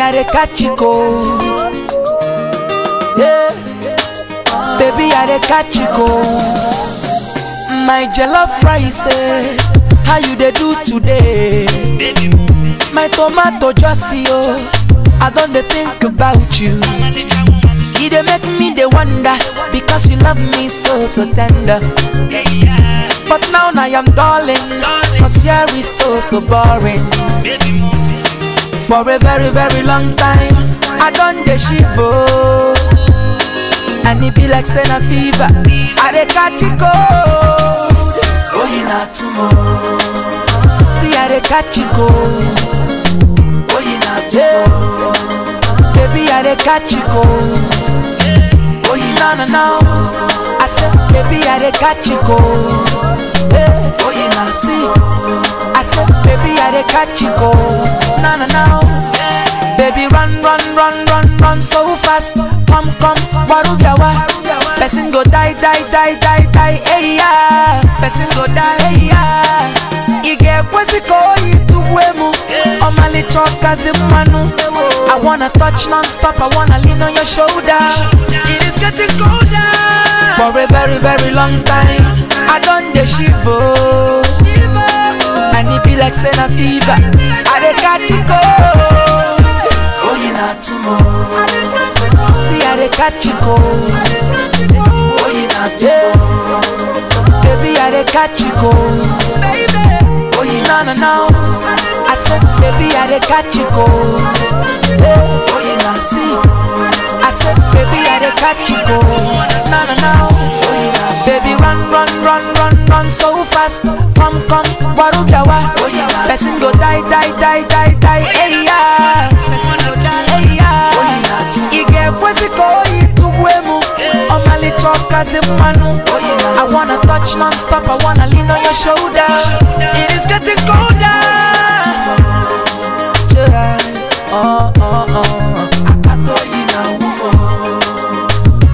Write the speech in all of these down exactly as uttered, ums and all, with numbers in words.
I dey catch you cold. Yeah. Baby, I dey catch you cold. My jollof rice, eh, how you dey do today? My tomato just see, oh, I don dey think about you. E dey make me dey wonder because you love me so, so tender. But now, now I'm darling, cause here is so, so boring. For a very, very long time, I don dey shiver. And e be like say na fever, I dey catch it cold. Oh, you not tomorrow. See, I dey catch it cold. Oh, you not tomorrow. Baby, I dey catch it cold. Oh, you no, no, no. I said, baby, I dey catch it cold. Hey. Oh, you not see. I said, baby, I dey catch it cold. No, no, no. Baby, run, run, run, run, run so fast. Come, come, warubiawa. Person go die, die, die, die, die, hey, yeah. Person go die, hey, yeah. Ige kwesiko itubuemu. Omali choka zimanu. I wanna touch non-stop, I wanna lean on your shoulder. It is getting colder. For a very, very long time, I don dey shiver. And e be like say na fever, I dey catch it cold. Oh, you not tomorrow. See, I dey catch it cold. Oh, you not tomorrow. Baby, I dey catch it cold. Oh, you no, no, no. I said, baby, I dey catch it cold. Hey. Oh, you not see. I said, baby, I dey catch it cold. No, no, no. Baby, run, run, run, run, run so fast. Come, come, warubiawa. Person go die, die, die, die, die, hey, yeah. Person go die, hey, yeah. Ige kwesiko itubuemu. Omali choka zimanu. I wanna touch non-stop, I wanna lean on your shoulder. It is getting colder. Yeah. Oh, oh, oh. Akato you now.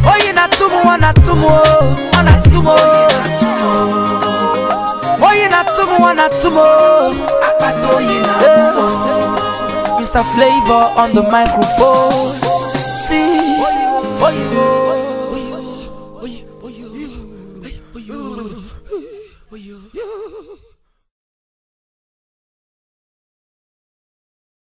Oh, you not too more, not too more, oh, not too more. Oh, you not too more, not too more. Akato you now. Mister Flavor on the microphone. See.